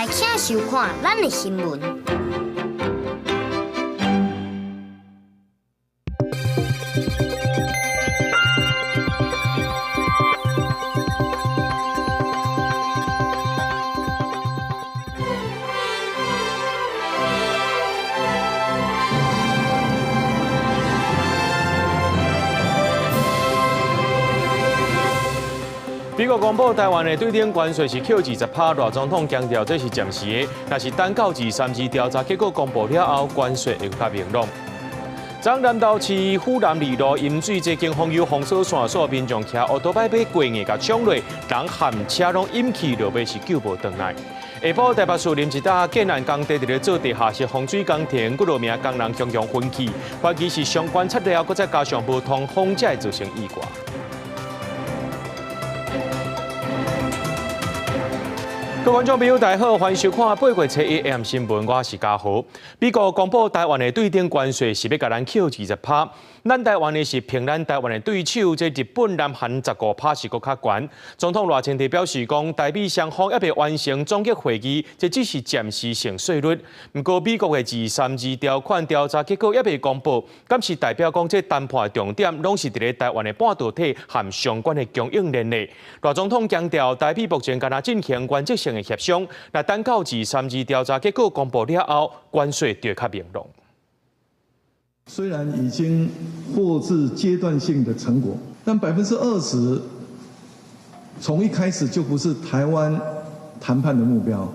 來，請收看咱的新聞。美國公布台灣的對等關稅是扣20趴，賴總統強調這是暫時的，若是等到二三二調查結果公布了後，關稅會較明朗。昨南投市府南二路飲水這間風油封鎖線，所有民眾騎烏托擺欲過硬共衝落，人和車攏淹去，落尾是救無轉來。下晡台北市林一搭建案工地佇咧做地下室防水工程，幾落名工人強強昏去，懷疑是相關材料，閣再加上無通風，才會造成意外。各位觀眾朋友，大家好，歡迎收看八月初一 AM 新聞，我是嘉豪。美國公布台灣的對等關稅是欲共咱扣20趴，咱台灣的是憑咱台灣的對手，這日本、南韓15趴是閣較懸。總統賴清德表示講，台美雙方猶未完成總結會議，這只是暫時性稅率。毋過美國的二三二條款調查結果猶未公布，敢是代表講這談判的重點攏是佇咧台灣的半導體和相關的供應鏈內。賴總統強調，台美目前干焦進行原則性的協商，若等到二三二調查結果公布了後，關稅就會較明朗。雖然已經獲致階段性的成果，但20%從一開始就不是台灣談判的目標。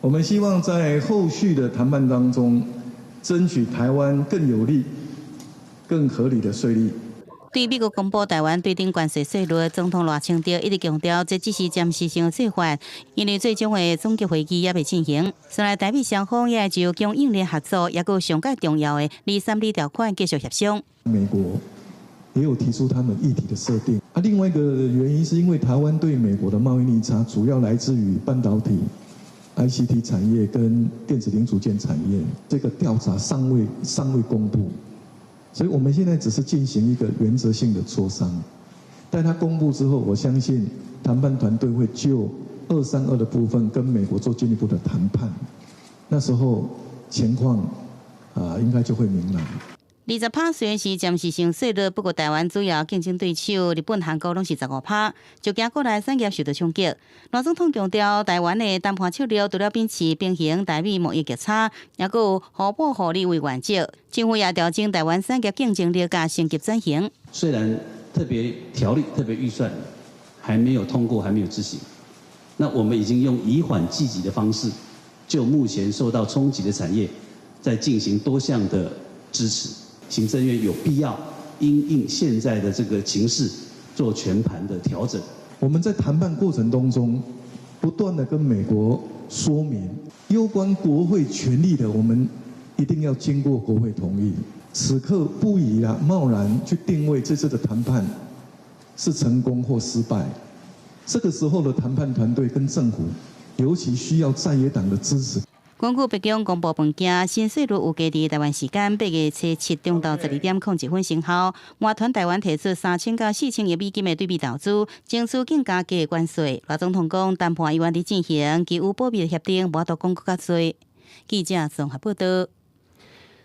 我們希望在後續的談判當中，爭取台灣更有利、更合理的稅率。對美國公布台灣對等關稅稅率，總統賴清德一直強調，這只是暫時性的做法，因為最終的總結會議猶未進行。雖然台美雙方也就供應鏈合作，抑閣有上蓋重要的二三二條款繼續協商。美國也有提出他們議題的設定。啊，另外一個原因是因為台灣對美國的貿易逆差主要來自於半導體、ICT 產業跟電子零組件產業。這個調查尚未公布。所以我們現在只是進行一個原則性的磋商，待他公布之後，我相信談判團隊會就232的部分跟美國做進一步的談判，那時候情況啊應該就會明朗。20趴雖然是暫時性稅率，不過台灣主要競爭對手日本、韓國攏是15趴，就驚國內產業受到衝擊。賴總統強調，台灣的談判策略除了秉持平衡台美貿易逆差，抑閣有互補互利為原則。政府也調整台灣產業競爭力佮升級轉型。雖然特別條例、特別預算還沒有通過，還沒有執行，那我們已經用以緩制急的方式，就目前受到衝擊的產業，在進行多項的支持。行政院有必要因應現在的這個情勢做全盤的調整。我們在談判過程當中，不斷的跟美國說明，攸關國會權力的，我們一定要經過國會同意。此刻不宜啊，貿然去定位這次的談判是成功或失敗。這個時候的談判團隊跟政府，尤其需要在野黨的支持。根據白宮公布文件，新稅率預計佇台灣時間八月初七中晝12點01分生效。外團台灣提出3000到4000億美金的對美投資，爭取更加低的關稅。賴總統講，談判猶原佇進行，其有保密協定，無法度講閣較濟。記者綜合報道。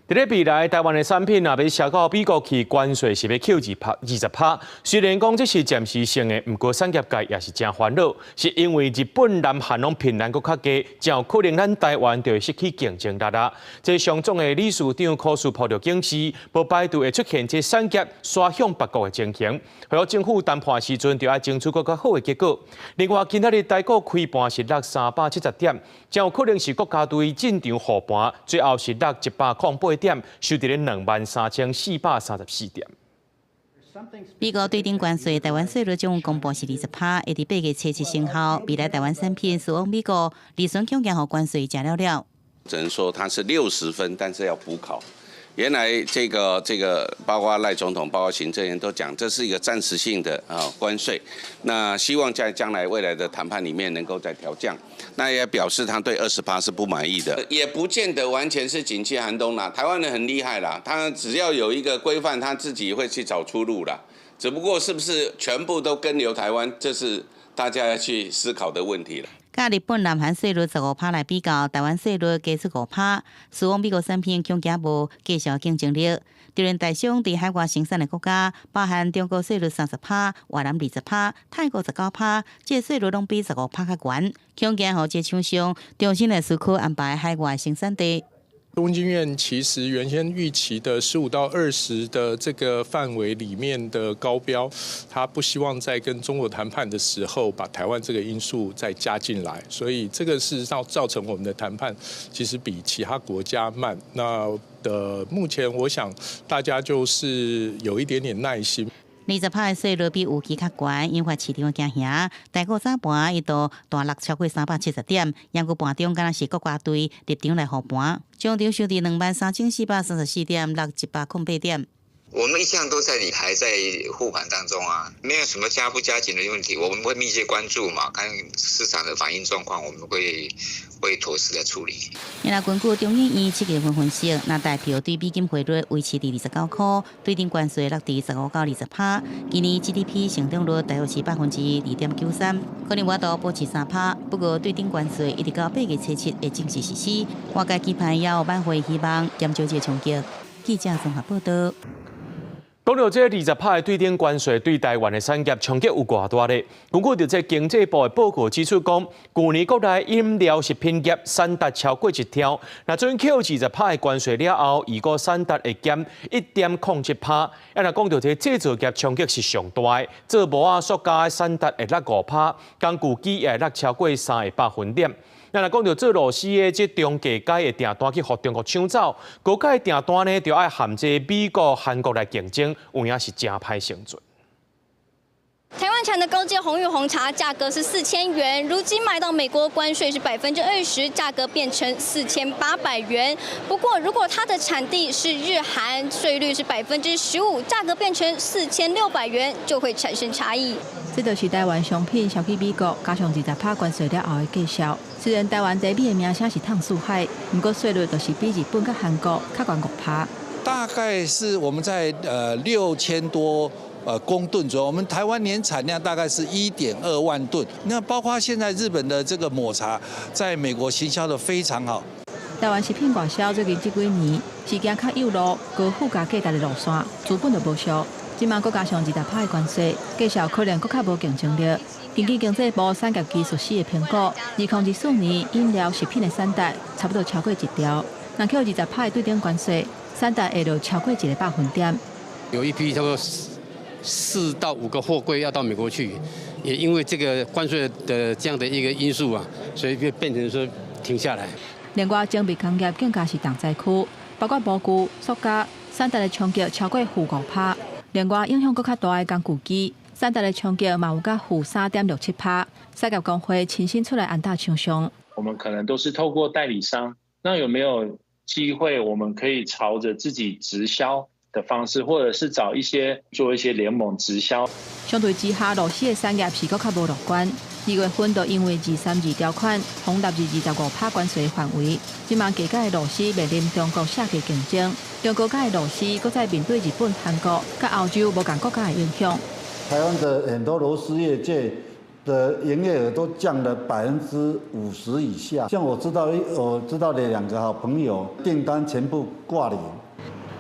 佇咧未來，台灣的產品若欲銷到美國去，關稅是欲扣20趴。雖然講這是暫時性的，毋過產業界也是誠煩惱，是因為日本、南韓攏憑咱閣較低，誠有可能咱台灣就會失去競爭力啦。這商總的理事長柯士普就警示，無排除會出現這產業徙向別國的情形。所以政府談判時陣，就愛爭取閣較好的結果。另外，今仔日台股開盤是落370點，誠有可能是國家隊進場護盤，最後是落108點，收佇咧23,434點。美國對等關稅，台灣稅率將公布是20趴，會佇八月初七生效。未來台灣產品輸往美國，利潤恐驚予關稅食了了。只能說它是60分，但是要補考。原來這個包括賴總統、包括行政院都講，這是一個暫時性的啊關稅。那希望在將來未來的談判裡面能夠再調降。那也表示他對20趴是不滿意的，也不見得完全是景氣寒冬啦。台灣人很厲害啦，他只要有一個規範，他自己會去找出路啦。只不過是不是全部都根留台灣，這是大家要去思考的問題了。佮日本、南韓稅率15趴來比較，台灣稅率低出5趴，輸往美國產品恐驚無繼續競爭力。就連台商佇海外生產的國家，包含中國稅率30趴，越南20趴，泰國19趴，這個稅率攏比十五趴較懸，恐驚予這個廠商重新來思考安排海外生產地。中經院其實原先預期的15到20的這個範圍裡面的高標，他不希望在跟中國談判的時候把台灣這個因素再加進來，所以這個事實上造成我們的談判其實比其他國家慢。那的目前我想大家就是有一點點耐心。 20趴的稅率比預期較懸，引發市場的驚嚇。台股早盤一度大落超過370點，毋過盤中敢若是國家隊入場來護盤，終場收佇23,434點，落108點。我們一向都在理還在護盤當中啊，沒有什麼加不加緊的問題，我們會密切關注嘛，看市場的反應狀況，我們會妥適的處理。若根據中研院7月份分析，若台票對美金匯率維持佇29塊，對等關稅落佇15到20趴，今年 GDP 成長率大約是2.93%，可能無法度保持3趴。不過對等關稅一直到8月初7會正式實施，外界期盼也有挽回希望，減少這個衝擊。記者綜合報道。講到這20趴的對等關稅對台灣的產業衝擊有偌大咧？根據著這經濟部的報告指出，講舊年國內飲料食品業產值超過1兆，若準扣二十趴的關稅了後，預估產值會減1.07趴。啊，若講到這製造業衝擊是上大的，做帽仔塑膠的產值會落5趴，工具機會落超過3個百分點。若講到做螺絲的這中低階的訂單去予中國搶走，高階的訂單呢，就愛和這美國、韓國來競爭，有影是誠歹生存。台灣產的高階紅玉紅茶價格是4000元，如今賣到美國關稅是20%，價格變成4800元。不過如果它的產地是日韓，稅率是15%，價格變成4600元，就會產生差異。這就是台灣商品銷去美國加上二十趴關稅了後的價數。雖然台灣茶米的名聲是淌四海，毋過稅率就是比日本佮韓國較懸5趴。大概是我們在6000多公噸左右，我們台灣年產量大概是1.2萬噸。那包括現在日本的這個抹茶，在美國行銷得非常好。台灣食品外銷最近這幾年是行較幼路、高附加價值的路線，資本就無俗。這馬閣加上二十趴的關稅，價數可能閣較無競爭力。根據經濟部產業技術司的評估，2024年飲料食品的產值差不多超過1兆，若扣二十趴的對等關稅，產值會落超過1個百分點。有一批差不多4到5個貨櫃要到美國去，也因為這個關稅的這樣的一個因素啊，所以就變成說停下來。另外，精密工業更加是重災區，包括模具、塑膠，產值的衝擊超過-5趴。另外，影響閣較大的工具機，產值的衝擊嘛有甲-3.67趴。產業工會親身出來安搭廠商。我們可能都是透過代理商，那有沒有機會我們可以朝着自己直銷的方式，或者是找一些做一些聯盟直銷？相對之下，螺絲的產業是閣較無樂觀。2月份就因為232條款，予納入25趴關稅範圍，這馬低價的螺絲面臨中國下價競爭，中高價的螺絲閣再面對日本、韓國、佮歐洲無仝國家的影響。台灣的很多螺絲業界的營業額都降了50%以下，像我知道的兩個好朋友，訂單全部掛零。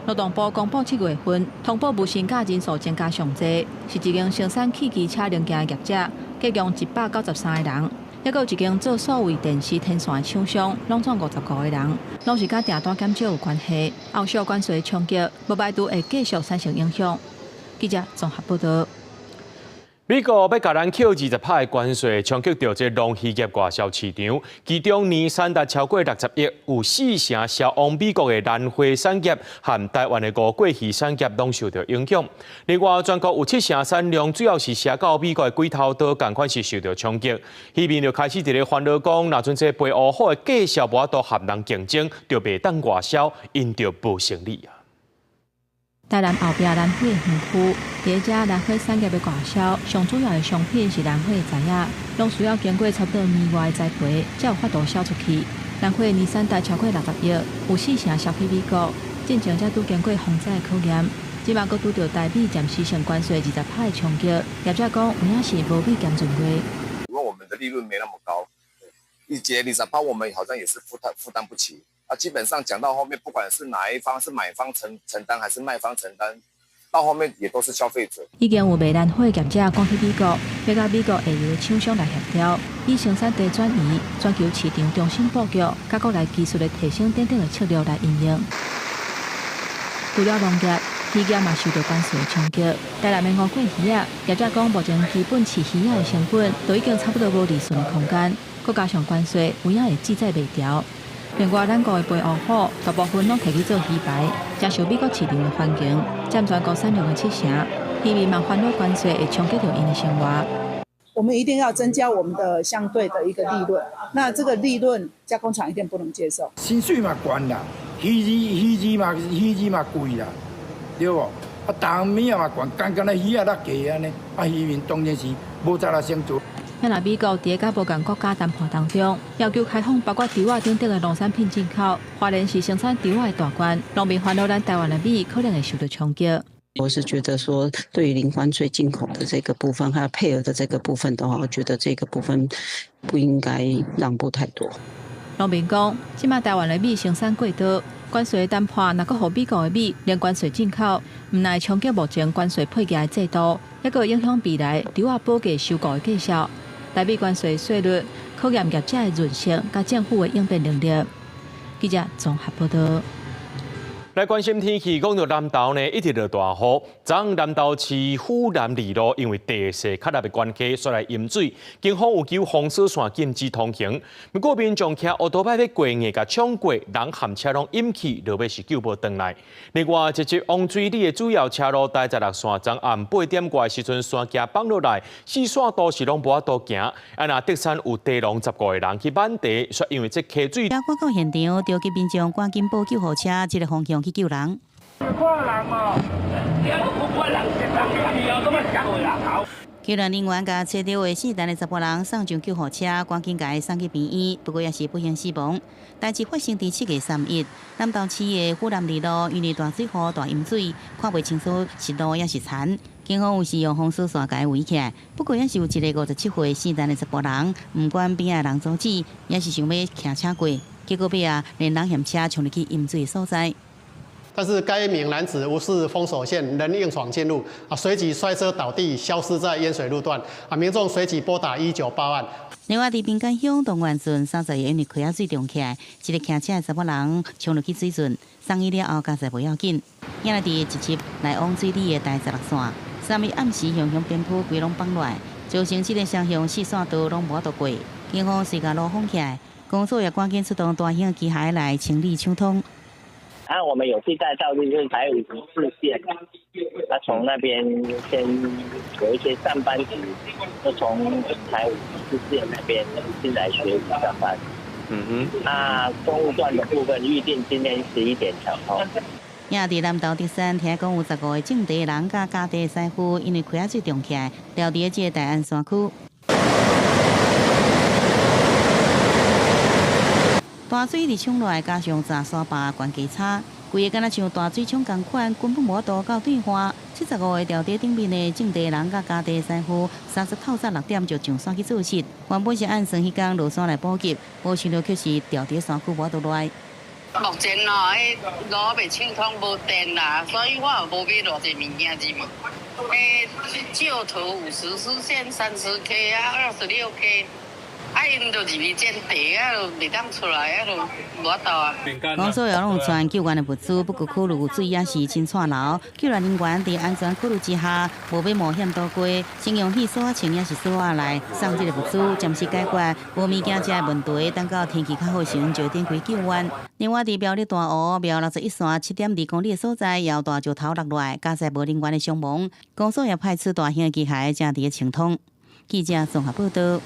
勞動部公布7月份通報無薪假人數增加上濟，是一間生產汽機車零件的業者，雇傭193個人，抑閣有一間做數位電視天線的廠商，攏總55個人，攏是佮訂單減少有關係。後續關稅衝擊，無排除會繼續產生影響。記者綜合報道。美國欲共咱扣二十趴的關稅，衝擊著這農漁業外銷市場，其中年產值超過60億，有四成銷往美國的蘭花產業和台灣的吳郭魚產業攏受著影響。另外，全國有七成產量主要是銷到美國的鬼頭刀，仝款是受著衝擊。漁民就開始佇咧煩惱講，若陣這白烏虎的價數無法度和人競爭，就袂當外銷，𪜶就無生理啊。台南後壁蘭花園區，佇遮蘭花產業的外銷，上主要的商品是蘭花的材仔，攏需要經過差不多年外的栽培，才有法度銷出去。蘭花年產值超過60億，有四成銷去美國。進前才拄經過風災的考驗，這馬閣拄著台美暫時性關稅二十趴的衝擊，業者講有影是無米兼盡月。因為我們的利潤沒那麼高，一節20趴，我們好像也是負擔不起。啊，基本上講到後面，不管是哪一方，是買方承擔還是賣方承擔，到後面也都是消費者。已經有賣難貨業者趕去美國，欲佮美國下游廠商來協調，以生產地轉移、全球市場重新布局、佮國內技術的提升等等的策略來應用。除了農業，漁業嘛受到關稅的衝擊。台南的吳過魚仔，業者講目前基本飼魚仔的成本都已經差不多無利潤的空間，閣加上關稅，有影會志在賣掉。另外，咱國的肥鱷虎大部分攏提去做魚排，誠受美國市場的歡迎，佔全國產量的七成。漁民嘛煩惱關稅會衝擊著𪜶的生活。我們一定要增加我們的相對的一個利潤，那這個利潤加工廠一定不能接受。薪水嘛懸啦，魚子嘛貴啦，對無？啊，逐物仔嘛懸，干干焦魚仔較低按呢，啊，漁民當然是無才力生存。若美國佇咧佮無仝國家談判當中，要求開放包括稻仔等等的農產品進口，花蓮是生產稻仔的大縣，農民煩惱咱台灣的米可能會受到衝擊。我是覺得說，對於零關稅進口的這個部分，還有配額的這個部分的話，我覺得這個部分不應該讓步太多。農民講，這馬台灣的米生產過多，關稅談判若閣予美國的米零關稅進口，毋但會衝擊目前關稅配額的制度，猶閣會影響未來稻仔保價收購的價數。台美關稅稅率考驗業者的韌性，佮政府的應變能力。記者綜合報道。來關心天氣，講到南投呢，一直落大雨。昨昏南投市府南二路因為地勢較凹的關係，煞來淹水，警方有求封鎖線禁止通行。不過民眾騎烏托邦欲過硬共衝過，人和車攏淹去，落尾是救無轉來。另外，一直往水里的主要車路台十六線，昨暗8點外時陣，山崎放落來，四線道是攏無法度行。啊，若竹山有地籠15個人去挽地，煞因為這溪水。趕到現場，召集民眾趕緊報救護車，這個方向去救人。救援人員共揣著的四單的查埔人送上救護車，趕緊共伊送去病院，不過也是不幸死亡。代誌發生佇7月31，南投市的府南二路因為大水雨大淹水，看袂清楚是路抑是田。警方有時用封鎖線共伊圍起來，不過也是有一個57歲姓陳的查埔人，毋管邊仔人阻止，也是想欲騎車過，結果尾仔連人嫌車衝入去淹水的所在。但是該名男子無視封鎖線，仍硬闖進入，啊，隨即摔車倒地，消失在淹水路段，啊，民眾隨即撥打198案。另外，佇平安鄉東源村30個因為溪仔水漲起來，一個騎車的查某人衝入去水圳，送醫了後，加在無要緊。也來佇一集來往水里的台十六線，3日暗時雄雄邊坡規攏放落來，造成這個雙向四線道攏無法度過。警方隨共路封起來，公所也趕緊出動大型機械來清理搶通。啊，我們有替代道路，就是台54線，他從那邊先有一些上班族，就從台54線那邊進來學習上班。嗯哼。那公務段的部分預定今天11點搶通。也佇南投竹山，聽講有15個種地人佮耕地師傅，因為溪仔水漲起來，牢佇這個大安山區。大水佇衝落來，加上閘山壩懸低差，規個敢若像大水沖仝款，根本無法度到對岸。75個牢佇頂面的種地人佮耕地師傅，30透早6點就上山去做事。原本是按算彼工落山來補給，無想到卻是牢佇山區無法度落來。目前哦，彼路未暢通，無電啦，所以我也無買偌濟物件入去。彼舊土54線30K 啊，26K。啊！𪜶就入去佔地啊，就袂當出來啊，就無法度啊。公所也攏有傳救援的物資，不過考慮水也是真掣流，救援人員佇安全考慮之下，無欲冒險渡過，先用鐵索仔穿抑是索仔來送這個物資，暫時解決無物件食的問題。等到天氣較好時陣，就展開救援。另外，佇苗栗大湖苗61線7.2公里的所在，也有大石頭落來，加載無人員的傷亡。公所也派出大型的機械正佇咧清通。記者綜合報道。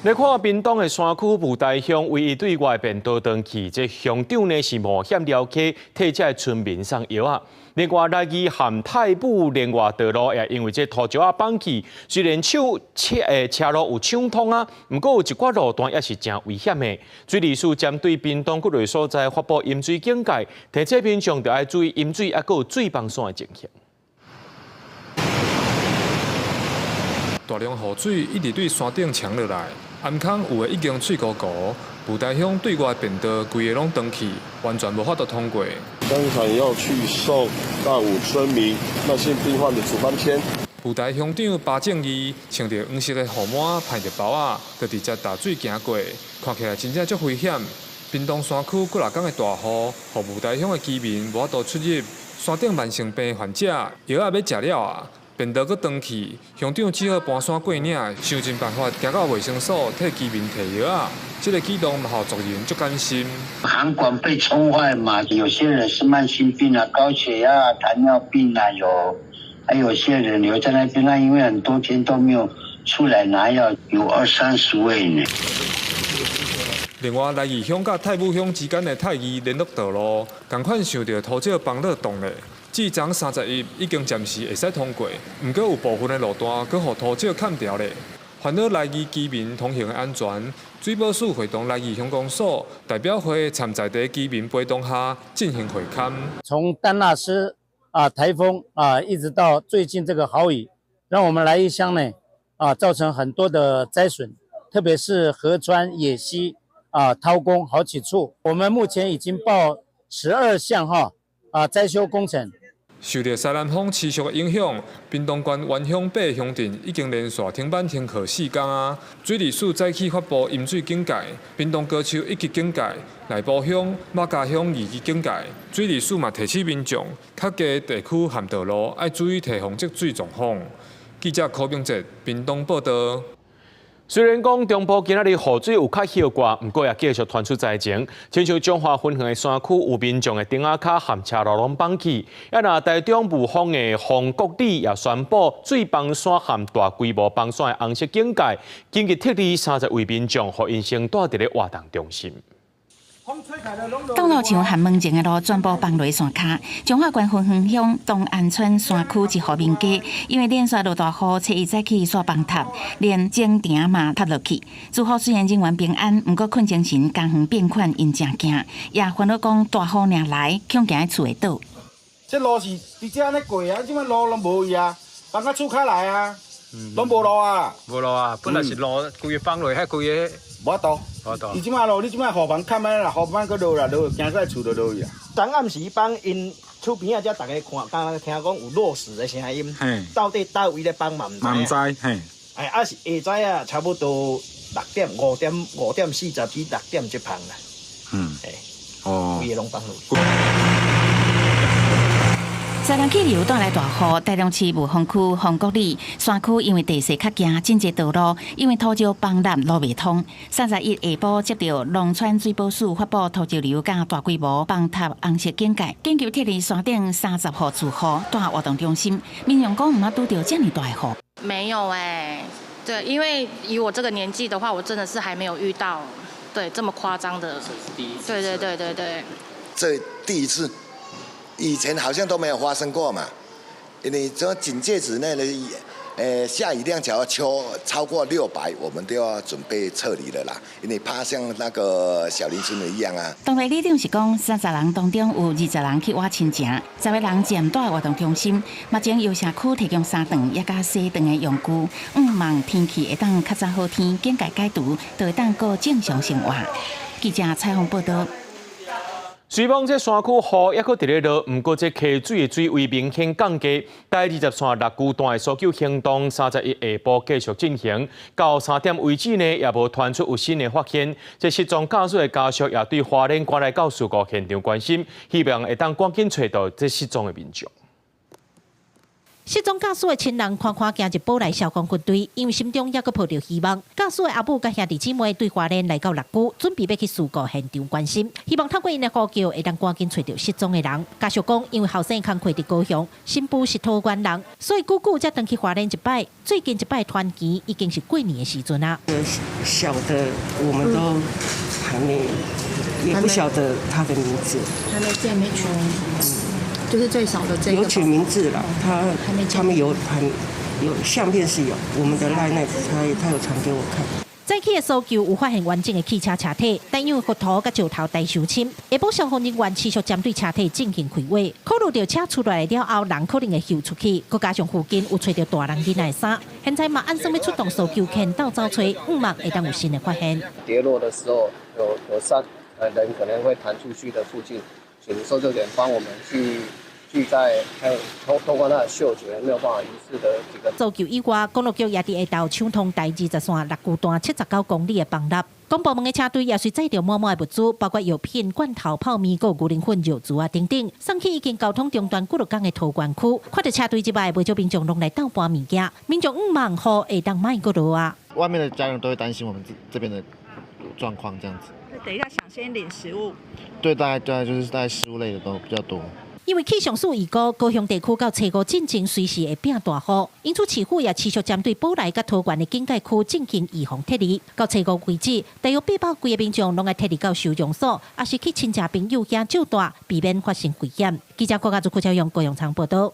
來看屏東的山區霧台鄉，唯一對外便倒轉去，這鄉長呢是冒險寮溪，替這村民送藥仔。另外，來義和太武連外道路也因為這土石仔崩去，雖然手車車路有暢通啊，毋過有一寡路段也是誠危險的。水利署針對屏東各類所在發布淹水警戒，提醒民眾著愛注意淹水，抑閣有水崩山的情形。大量雨水一直對山頂衝落來，頷孔有的已經喙糊糊。霧台鄉對外便道規个攏斷去，完全無法度通過。當場要去送大武村民慢性病患的處方簽。霧台鄉長巴正義穿著黃色的雨帽，披著包仔，就直接踏水行過，看起來真正足危險。屏東山區幾若工的大雨，予霧台鄉的居民無法度出入。山頂慢性病患者藥仔欲食了啊，便道閣斷去，鄉長只好搬山過嶺，想盡辦法行到衛生所替居民提藥仔。這个舉動嘛，予族人足擔心。涵管被沖壞嘛，有些人是慢性病啊，高血壓、糖尿病啊，有，還有些人留在那邊，那因為很多天都沒有出來拿藥，有二三十位呢。另外，來義鄉佮泰武鄉之間的泰義聯絡道路，仝款受著土石崩落動咧。至昨31已經暫時會使通過，毋過有部分的路段閣予土石崁牢咧。煩惱來義居民通行的安全，水保署會同來義鄉公所代表會參在地居民陪同下進行會勘。從丹娜絲啊颱風啊，一直到最近這個豪雨，讓我們來義鄉呢啊造成很多的災損，特別是河川、野溪啊掏空好幾處。我們目前已經報12項哈啊災修工程。受著西南風持續的影響，屏東縣原鄉八鄉鎮已經連續停班停課4工啊。水利署早起發布淹水警戒，屏東高丘一級警戒，內埔鄉、馬家鄉二級警戒。水利署嘛提醒民眾，較低地區和道路愛注意提防積水狀況。記者柯明哲屏東報導。雖然講中部今仔日雨水有較歇掛，毋過也繼續傳出災情。親像彰化芬園的山區有民眾的頂仔跤和車路攏崩去，啊若台中霧峰的豐國里也宣布水崩山和大規模崩山的紅色警戒，緊急撤離30位民眾，予𪜶先蹛佇咧活動中心。道路牆和門前的路全部崩落山跤。彰化縣芬園鄉東安村山區一戶民家，因為連續落大雨，初一早起煞崩塌，連井埕嘛塌落去。住戶雖然人員平安，毋過困精神、家園變款，𪜶誠驚，也煩惱講大雨若來，恐驚厝會倒。這路是佇遮按呢過啊，這擺路攏無去啊，崩到厝跤來啊，攏無路啊。無路啊，本來是路，規个崩落，遐規个。無法度，伊這擺路，你這擺雨棚崁安啦，雨棚閣落啦，落驚過厝就落去啊。昨暗時幫𪜶厝邊仔遮逐家看，敢若聽講有落石的聲音，到底佗位咧崩嘛毋知。嘛毋知，嘿。哎，啊是下早啊，差不多6點、5點、5點40至6點這旁啦。哎。哦。規个攏崩落去。西南氣流帶來大雨，台中市霧峰區豐國里山區因為地勢較驚，真濟道路因為土石崩塌路袂通。31下晡接著農村水保署發布土石流佮大規模崩塌紅色警戒，緊急撤離山頂30戶住戶蹛活動中心。民眾講毋捌拄著遮爾大雨。沒有欸，對，因為以我這個年紀的話，我真的是還沒有遇到，對，這麼誇張的。對對對對對。這第一次。以前好像都沒有發生過嘛，因為這警戒值內的，下雨量只要超過600，我們都要準備撤離了啦，因為怕像那個小林村的一樣啊。當地里長是講，30人當中有20人去倚親情，10個人暫蹛活動中心。目前由社區提供三頓也佮洗頓的用具，向望天氣會當較早好天，警戒解除，就會當過正常生活。記者採訪報導。雖罔這山區雨猶閣佇咧落，毋過這溪水的水位明顯降低。第20線六龜段的搜救行動，31下晡繼續進行，到3點為止呢，也無傳出有新的發現。這失蹤駕駛的家屬也對花蓮趕來到事故現場關心，希望會當趕緊揣著這失蹤的民眾。失蹤駕駛的親人款款行入寶來消防軍隊，因為心中猶閣抱著希望。駕駛的阿母佮兄弟姊妹對花蓮來到六龜，準備欲去事故現場關心，希望透過𪜶的呼叫，會當趕緊揣著失蹤的人。家屬講，因為後生工課佇高雄，新婦是桃園人，所以久久才轉去花蓮一擺。最近一擺團圓已經是過年的時陣啊。小的我們都還沒，也不曉得他的名字。還沒見，沒取名字。就是最小的這個。有取名字了，他們有還有相片是有，我們的 LINE 他有傳給我看。早起的搜救有發現完整的汽車車體，但因為佛土佮石頭太傷深，下晡消防人員持續針對車體進行開挖，考慮著車出來了後，人可能會游出去，閣加上附近有揣著大人囡仔的衫，現在嘛按算欲出動搜救犬鬥走揣，向望會當有新的發現。跌落的時候有三人可能會彈出去的附近，請搜救犬幫我們去在還有通過他的嗅覺，沒有辦法遺失的幾個。搜救以外，公路局也佇下晝搶通台20線六龜段79公里的崩塌。公部門的車隊也隨載著滿滿的物資，包括藥品、罐頭、泡麵、閣牛奶粉、藥紙啊等等，送去已經交通中斷幾落工的桃園區。看著車隊入來，袂少民眾攏來鬥搬物件，民眾向望雨會當莫閣落啊。外面的家人都會擔心我們這邊的狀況，這樣子。等一下想先領食物。對，大概就是大概食物類的都比較多。因為氣象署預估高雄地區到初五進前隨時會變大雨，因此市府也持續針對寶來佮桃園的警戒區進行預防撤離。到初五為止，大約800幾个民眾攏愛撤離到收容所，抑是去親戚朋友遐借蹛，避免發生危險。記者郭家祖、郭朝陽、高陽倉報導。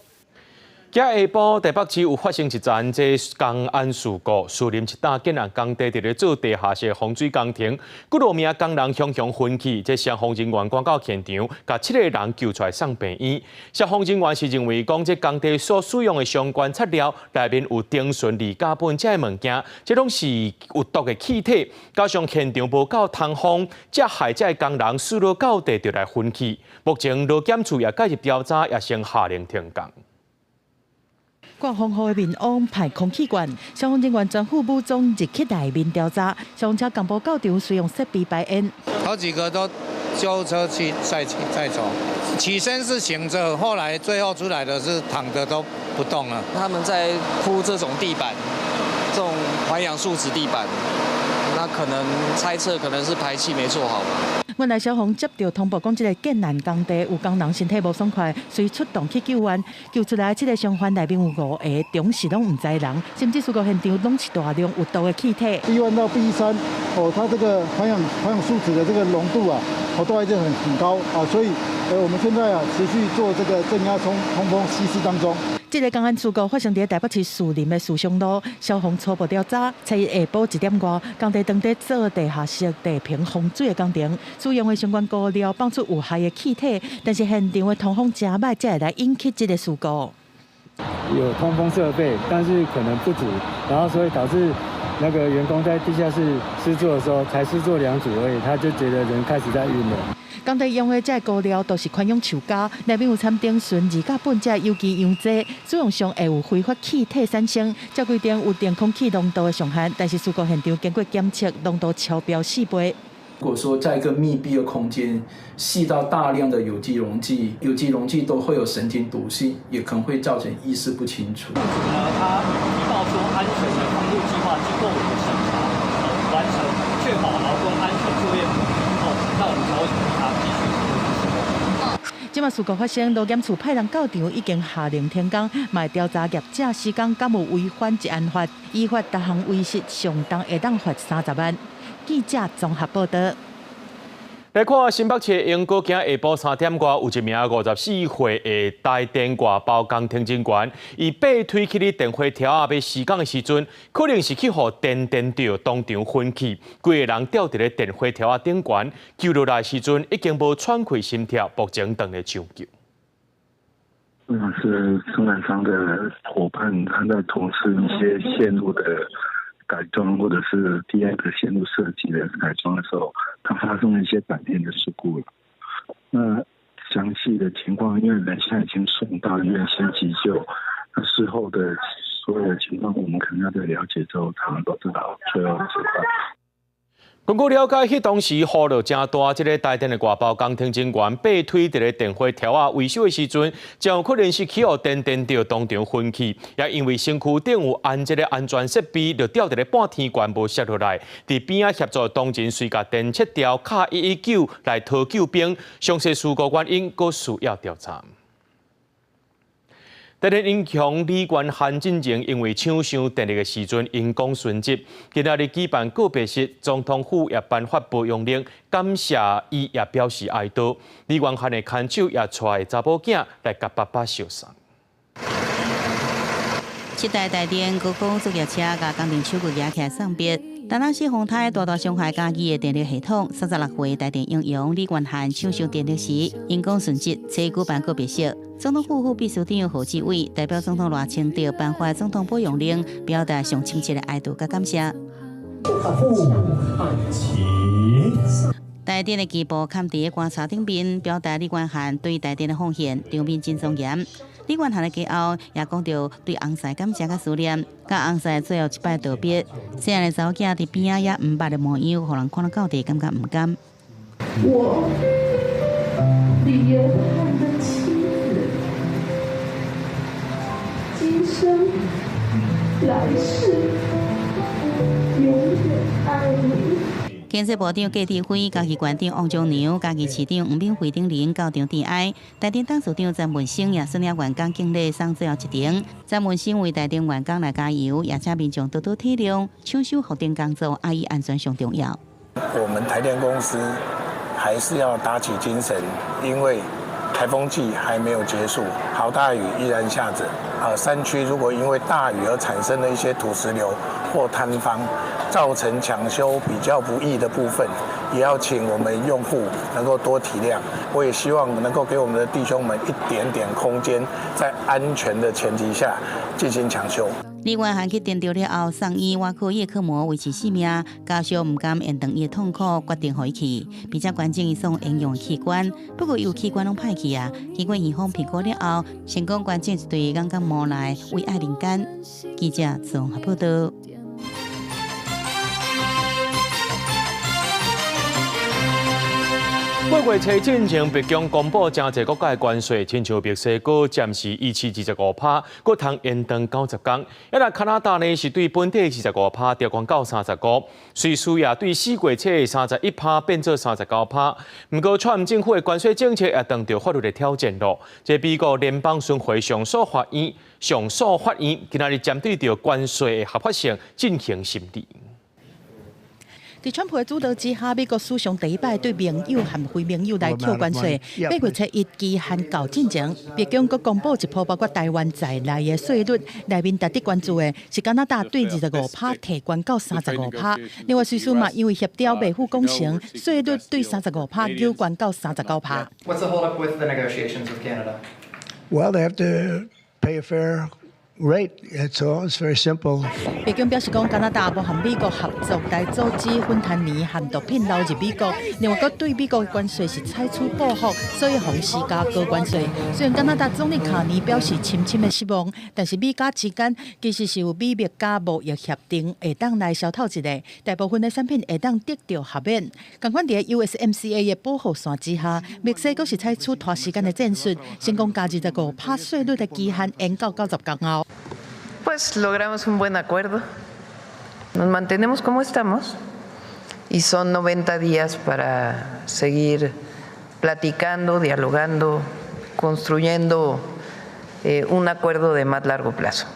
今下晡台北市有發生一樁這工安事故，士林一棟建案工地佇咧做地下室防水工程，幾落名工人雄雄昏去，這消防人員趕到現場，共七個人救出來送病院。消防人員是認為講，這工地所使用的相關材料內面有丁醇、二甲苯這个物件，這攏是有毒的氣體，加上現場無夠通風，才害這个工人摔落到地就來昏去。目前勞檢處也介入調查，也先下令停工。掛防護的面網排空氣管，消防人員全副武裝入去內面調查。消防車共步到場，使用設備排煙。好幾個都救護車去載載走，起身是醒著，後來最後出來的是躺著都不動了。他們在鋪這種地板，這種環氧樹脂地板，那可能猜測可能是排氣沒做好吧。原來消防接著通報講，這个建案工地有工人身體無爽快，隨出動去救援，救出來這个傷患內面有五個，當時攏毋知人，甚至事故現場攏是大量有毒的氣體。 B1 到 B3，哦，它這個環氧樹脂的這個濃度啊，哦，都還是很高啊，所以，我們現在啊持續做這個正壓通風稀釋當中。這个工安事故發生佇台北市士林的士松路，消防初步調查，初一下晡1點外，工地當地做地下室地坪防水的工程，使用的相關膏料放出有害的氣體，但是現場的通風誠䆀，才會來引起這个事故。有通風設備，但是可能不足，然後所以導致那個員工在地下室施作的時候，才施作兩組而已，他就覺得人開始在暈了。工地用的這个膏料都是環氧樹膠，內面有摻丁醇、二甲苯這有機溶劑，使用上會有揮發氣體產生。照規定有定空氣濃度的上限，但是事故現場經過檢測，濃度超標4倍。如果說在一個密閉的空間吸到大量的有機溶劑，有機溶劑都會有神經毒性，也可能會造成意識不清楚。呢，他提報說安全的防護計劃經過我們的審查，完成，確保勞工安全作業後，那我們才會同意他繼續施工。這馬事故發生，勞檢處派人到場，已經下令停工，嘛會調查業者施工敢有違反職安法，依法逐項違失上重會當罰30萬。記者綜合報導。來看新北市鶯歌，今下晡3點外，有一名54歲的台電外包工程人員，伊爬梯去咧電火柱仔欲施工的時陣，可能是去予電電著，當場昏去，規个人吊佇咧電火柱仔頂懸，救落來時陣已經無喘氣心跳，目前正咧搶救。那是生產商的夥伴，他在從事一些線路的改裝，或者是低壓的線路設計的改裝的時候，它發生了一些斷電的事故了。那詳細的情況，因為人現在已經送到醫院先急救，那事後的所有的情況，我們可能要在了解之後才能夠知道最後的情況。根據了解，彼當時雨落誠大，這个台電的外包工程人員爬梯佇咧電火柱仔維修的時陣，真有可能是去予電電著，當場昏去。也因為身軀頂有安這个安全設備，就吊佇咧半天懸無摔落來。佇邊仔協助同仁隨共電切掉，敲119來討救兵。詳細事故原因，閣需要調查。電力英雄李元漢進前因為搶修電力的時陣因公殉職，今仔日舉辦告別式，總統府也頒發褒揚令，感謝伊，也表示哀悼。李元漢的牽手也帶查某囝來共爸爸相送。七台台電高空作業車共工程手具舉起來送別，達拉斯風颱大大傷害嘉義的電力系統，36歲台電英雄李元漢搶修電力時，因公殉職，初舉辦告別式。總統府副秘書長賀志偉代表總統賴清德頒發總統褒揚令，表達上深切的哀悼佮感謝。台電的旗布崁佇棺材頂面，表達李元漢對台電的奉獻，場面真莊嚴。李元漢的家後也講著對翁婿感謝佮思念，佮翁婿最後一擺道別。細漢的查某囝佇邊仔也毋捌的模樣，予人看了到底感覺毋甘。我李元漢的妻子，今生來世永遠愛你。經濟部長郭智輝、嘉義縣長王章良、嘉義市長黃敏惠等人到場致哀。台電董事長詹文生也率領員工敬禮送最後一程。詹文生為台電員工來加油，也請民眾多多體諒，搶修復電工作愛以安全上重要。我們台電公司還是要打起精神，因為颱風季還沒有結束，好大雨依然下着。啊，山區如果因為大雨而產生了一些土石流或坍方，造成搶修比較不易的部分，也要請我們用戶能夠多體諒。我也希望能夠給我們的弟兄們一點點空間，在安全的前提下進行搶修。李元漢去電著了後，送醫倚靠葉克膜維持性命，家屬毋甘延長伊的痛苦，決定予伊去，並且捐贈伊所應用的器官。不過，伊有器官攏歹去啊！經過院方評估了後，成功捐贈一對眼角膜來為愛人間。記者綜合報道。八月初進前，白宮公布誠濟國家的關稅，親像墨西哥暫時維持25%，閣通延長90天。啊，若加拿大呢是對本地25%調懸到35，瑞士也對四月初的31%變做39%。毋過，川普政府的關稅政策也當著法律的挑戰囉。這美國聯邦巡迴上訴法院上訴法院今仔日針對著關稅的合法性進行審理。佇川普的主導之下，美國史上第一擺對盟友和非盟友來扣關稅。八月初一期限到進前，白宮閣公布一波包括台灣在內的稅率，內面值得關注的是加拿大對25%提懸到35%。另外，瑞士嘛因為協調袂赴講成，稅率對35%又懸到39%。 What's the hold up with the negotiations with Canada? Well, they have to pay a fair rate. That's all. It's very simple. 白宮表示講，加拿大無和美國合作來阻止芬太尼和毒品流入美國，另外閣對美國的關稅是採取報復，所以予施加高關稅。雖然加拿大總理卡尼表示深深的失望，但是美加之間其實是有美墨加貿易協定會當來消透一下，大部分的產品會當得著豁免。仝款佇 USMCA 的保護傘之下，墨西哥是採取拖時間的戰術，成功共25%稅率的期限延到90天後。 Pues logramos un buen acuerdo. Nos mantenemos como estamos y son 90 días para seguir platicando, dialogando, construyendo un acuerdo de más largo plazo.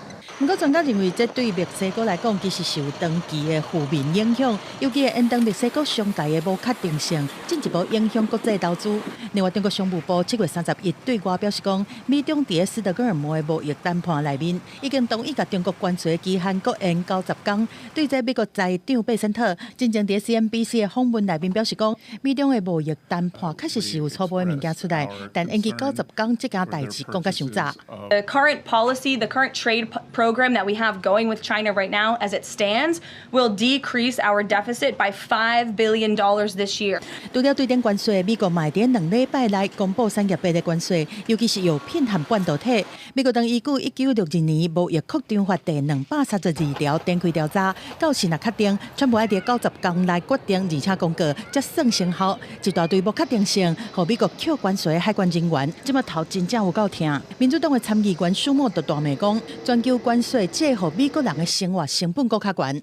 毋過專家認為，這對墨西哥來講，其實是有長期的負面影響，尤其會延長墨西哥商界的無確定性，進一步影響國際投資。另外，中國商務部7月31對外表示講，美中佇斯德哥爾摩的貿易談判內面，已經同意共中國關稅期限閣延90天。對這美國財長貝森特進前佇 CNBC 的訪問內面表示講，美中的貿易談判確實是有初步的物件出來，但延期90天這件代誌講較傷早。 The current policy, the current trade program that we have going with China right now, as it stands, will decrease our deficit by $5 billion this year. 除了對頂關稅，美國嘛佇2禮拜內公布產業別的關稅，尤其是藥品和半導體。美國當依據1962年貿易擴張法第232條展開調查，到時若確定，川普愛佇90天內決定，而且公告才算生效。一大堆無確定性，予美國扣關稅的海關人員，這馬頭真正有夠疼。民主黨的參議員舒默就大罵講，全球關稅這予美國人的生活成本閣較懸。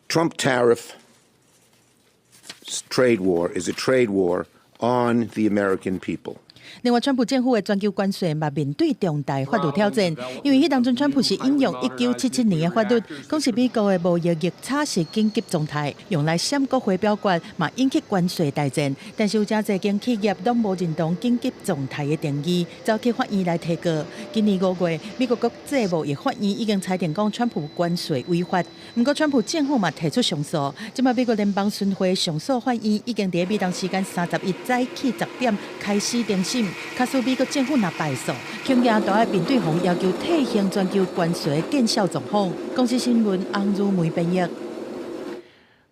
Trump tariff trade war is a trade war on the American people. 另外，川普政府的全球關稅嘛面對重大法律挑戰，因為彼當陣川普是引用1977年的法律，講是美國的貿易逆差是緊急狀態，用來閃國會表決，嘛引起關稅大戰。但是有誠濟間企業攏無認同緊急狀態的定義，走去法院來提告。今年5月，美國國際貿易法院已經裁定講川普關稅違法，毋過川普政府嘛提出上訴。這擺美國聯邦巡迴上訴法院已經佇美東時間31早起10點開始庭審，假使美國政府若敗訴，恐驚都愛面對予人要求退行全球關稅見效狀況。公視新聞翁如梅編譯。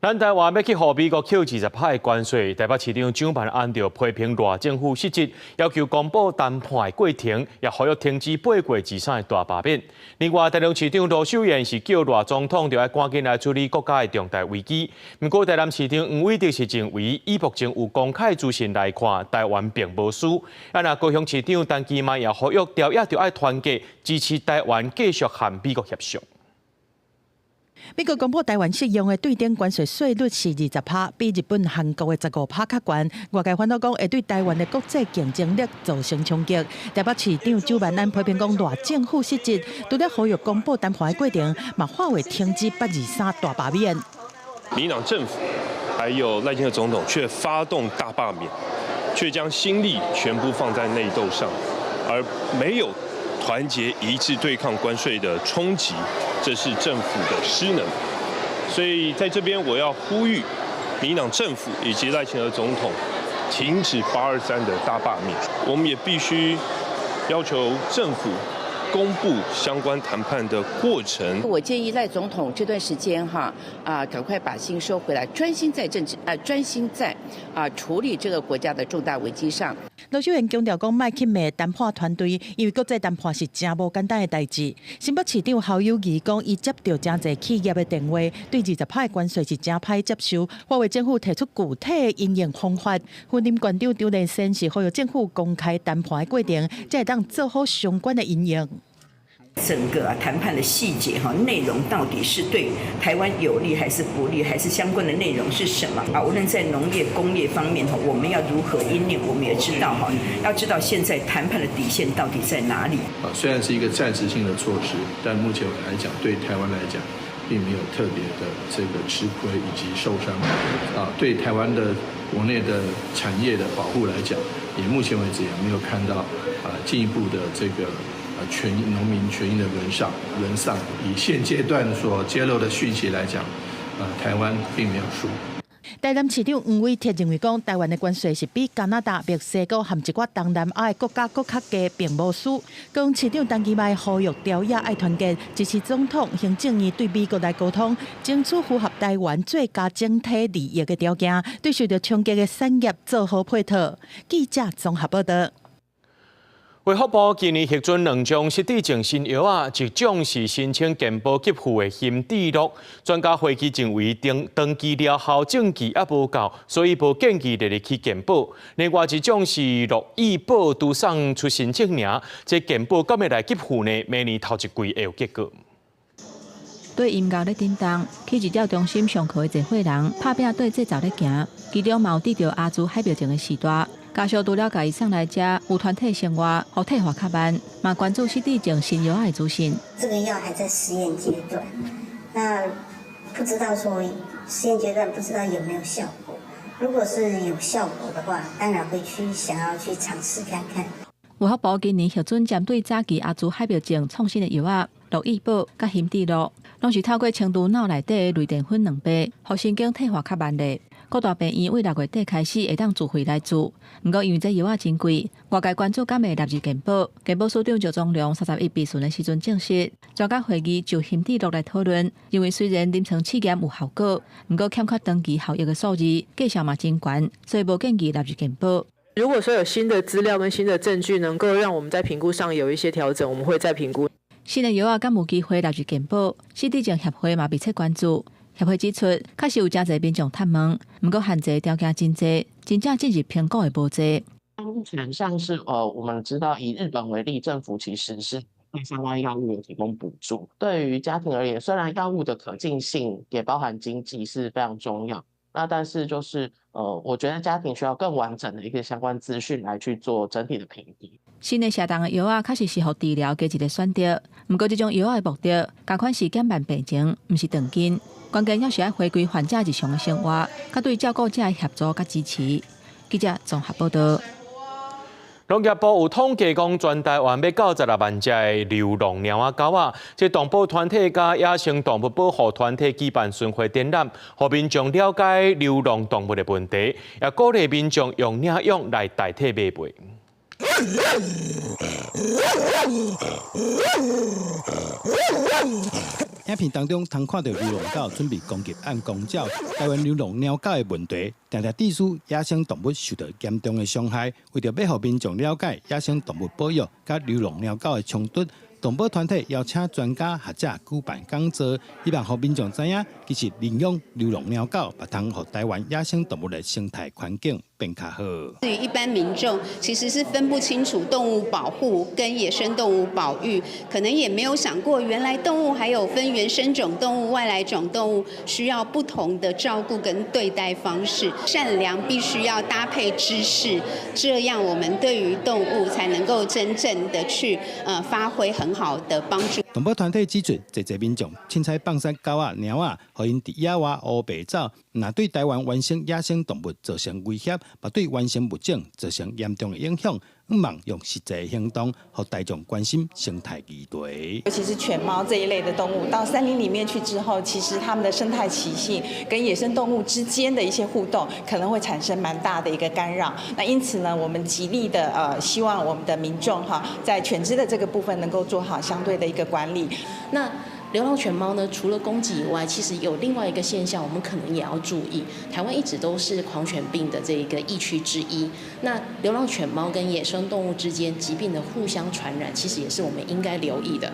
咱台灣欲去予美國扣20%的關稅，台北市長蔣萬安就批評賴政府失職，要求公布談判的過程，也呼籲停止8月23的大罷免。另外，台中市長盧秀燕是叫賴總統著愛趕緊來處理國家的重大危機。毋過，台南市長黃偉哲是認為，以目前有公開資訊來看，台灣並無輸。啊，若高雄市長陳其邁也呼籲朝野著愛團結，支持台灣繼續和美國協商。美國公布台灣適用的對等關稅稅率是20%，比日本、韓國的15%較懸。外界煩惱講會對台灣的國際競爭力造成衝擊。台北市長蔣萬安批評講賴政府失職，除了呼籲公布談判的過程，嘛喊話停止823大罷免。民進黨政府還有賴清德總統卻發動大罷免，卻將心力全部放在內鬥上，而沒有團結一致對抗關稅的衝擊。這是政府的失能，所以在這邊我要呼籲民進黨政府以及賴清德總統停止823的大罷免。我們也必須要求政府公布相關談判的過程。我建議賴總統這段時間哈啊，趕快把心收回來，專心在政治啊，專心在啊處理這個國家的重大危機上。盧秀燕強調講，莫去罵談判團隊，因為國際談判是誠無簡單的代誌。新北市長侯友宜講，伊接著誠濟企業的電話，對20%的關稅是誠歹接受，呼籲政府提出具體的因應方法。雲林縣長張麗善是呼籲政府公開談判的過程，才會當做好相關的因應。整個談判的細節哈，內容到底是對台灣有利還是不利，還是相關的內容是什麼啊？無論在農業、工業方面哈，我們要如何因應，我們也知道哈，要知道現在談判的底線到底在哪裡。啊，雖然是一個暫時性的措施，但目前來講，對台灣來講，並沒有特別的這個吃虧以及受傷。啊，對台灣的國內的產業的保護來講，也目前為止也沒有看到啊進一步的這個。權益農民權益的淪喪，淪喪。以現階段所揭露的訊息來講，台灣並沒有輸。台南市長黃偉哲認為講，台灣的關稅是比加拿大、墨西哥和一寡東南亞的國家閣較低，並無輸。高雄市長陳其邁呼籲朝野愛團結，支持總統行政院對美國來溝通，爭取符合台灣最佳整體利益的條件，對受著衝擊的產業做好配套。記者綜合報道。衛福部今年核准兩種失智症新藥仔，一種是申請健保給付的欣智樂，專家會議認為長長期療效證據猶無夠，所以無建議列入去健保。另外一種是樂益寶拄送出申請爾，這健保敢會來給付呢？明年頭一季會有結果。對音樂咧振動，去日照中心上課的濟歲人，拍拚綴節奏咧行，其中嘛有得著阿茲海默症的序大。家屬除了共伊送來遮，有團體生活，予退化較慢，嘛關注失智症新藥的資訊。這個藥還在實驗階段，那不知道說實驗階段不知道有沒有效果。如果是有效果的話，當然會去想要去嘗試看看。衛福部今年核准針對早期阿茲海默症創新的藥仔，樂益寶佮欣智樂，攏是透過清除腦內底的類澱粉兩白，予神經退化較慢咧。各大病院對6月底開始會當自費來注，毋過因為這藥仔真貴，外界關注敢會納入健保。健保署長趙宗龍31備詢的時陣證實，專家會議就欣智樂來討論，認為雖然臨床試驗有效果，毋過欠缺長期效益的數字，價數嘛真懸，所以無建議納入健保。如果說有新的資料跟新的證據，能夠讓我們在評估上有一些調整，我們會再評估。新的藥仔敢有機會納入健保？失智症協會嘛密切關注。協會指出，確實有誠濟民眾探問，毋過限制條件真濟，真正進入評估的無濟。目前像是我們知道以日本為例，政府其實是對相關藥物有提供補助。對於家庭而言，雖然藥物的可進性也包含經濟是非常重要，那但是就是我覺得家庭需要更完整的一個相關資訊來去做整體的評估。新的瀉動的藥仔確實是予治療加一個選擇，毋過這種藥仔的目的，仝款是減慢病情，毋是斷根。關鍵猶是愛回歸患者日常的生活，佮對照顧者的協助佮支持。記者綜合報道。農業部有統計講，全台灣欲到16萬隻的流浪貓仔狗仔。這動保團體佮野生動物保護團體舉辦巡迴展覽，予民眾了解流浪動物的問題，也鼓勵民眾用領養來代替買賣。影片當中，通看著流浪狗準備攻擊按公鳥。台灣流浪貓狗的問題，定定致使野生動物受到嚴重的傷害。為著欲予民眾了解野生動物保育佮流浪貓狗的衝突，動保團體邀請專家學者舉辦講座，希望予民眾知影，其實領養流浪貓狗，嘛通予台灣野生動物的生態環境變較好。對於一般民眾，其實是分不清楚動物保護跟野生動物保育，可能也沒有想過，原來動物還有分原生種動物、外來種動物，需要不同的照顧跟對待方式。善良必須要搭配知識，這樣我們對於動物才能夠真正的去發揮很好的幫助。動保團體指出，濟濟民眾凊彩放生狗仔、貓仔，予𪜶佇野外烏白走，若對台灣原生野生動物造成威脅，嘛對原生物種造成嚴重的影響。向望用實際行動，予大眾關心生態議題。尤其是犬貓這一類的動物，到森林裡面去之後，其實它們的生態習性跟野生動物之間的一些互動，可能會產生蠻大的一個干擾。那因此呢，我們極力的希望我們的民眾哈，在犬隻的這個部分能夠做好相對的一個管理。那流浪犬貓呢，除了攻擊以外，其實有另外一個現象，我們可能也要注意。台灣一直都是狂犬病的這一個疫區之一。那流浪犬貓跟野生動物之間疾病的互相傳染，其實也是我們應該留意的。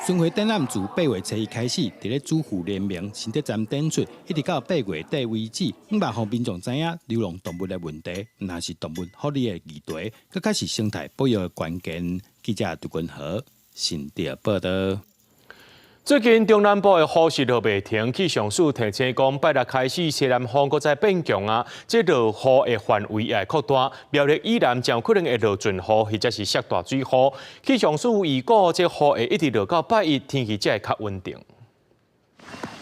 巡迴展覽自8月初一開始，佇咧主婦聯盟新德站展出，一直到8月底為止。向望予民眾知影流浪動物的問題，毋但是動物福利的議題，閣較是生態保育的關鍵。記者杜君和新德報道。最近中南部的雨是落袂停，氣象署提醒講，拜六開始西南風閣再變強啊，這落雨的範圍也會擴大，苗栗以南將可能會落陣雨，或者是下大水雨。氣象署預估，這雨會一直落到拜一，天氣才會較穩定。